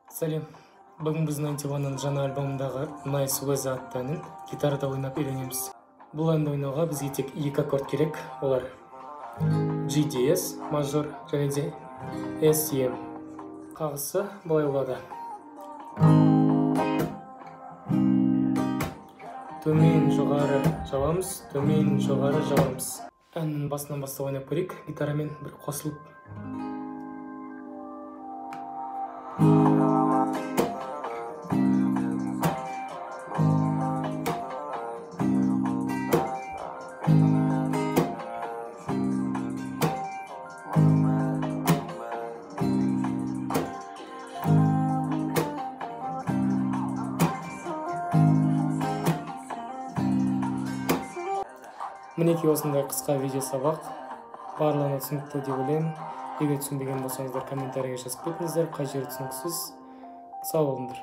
Сәлем. Бүгін біз Ninety One-ның жаңа альбомындағы Nice Weather атты әнін гитарада ойнап үйренеміз. Бұл әнді ойнауға бізге тек екі аккорд керек. Олар G D S мажор және де S E. Қағысы былай болады. Төмен жоғары жабамыз, төмен жоғары жабамыз. Әннің басынан бастап ойнап көрейік, гитарамен бір қосылып. Мінекей осындай қысқа видео сабақ. Барлығына түсінікті деп ойлаймын. Егер түсінбеген болсаңыздар, комментарийге жазып кетіңіздер, қай жері түсініксіз. Сау болыңдар.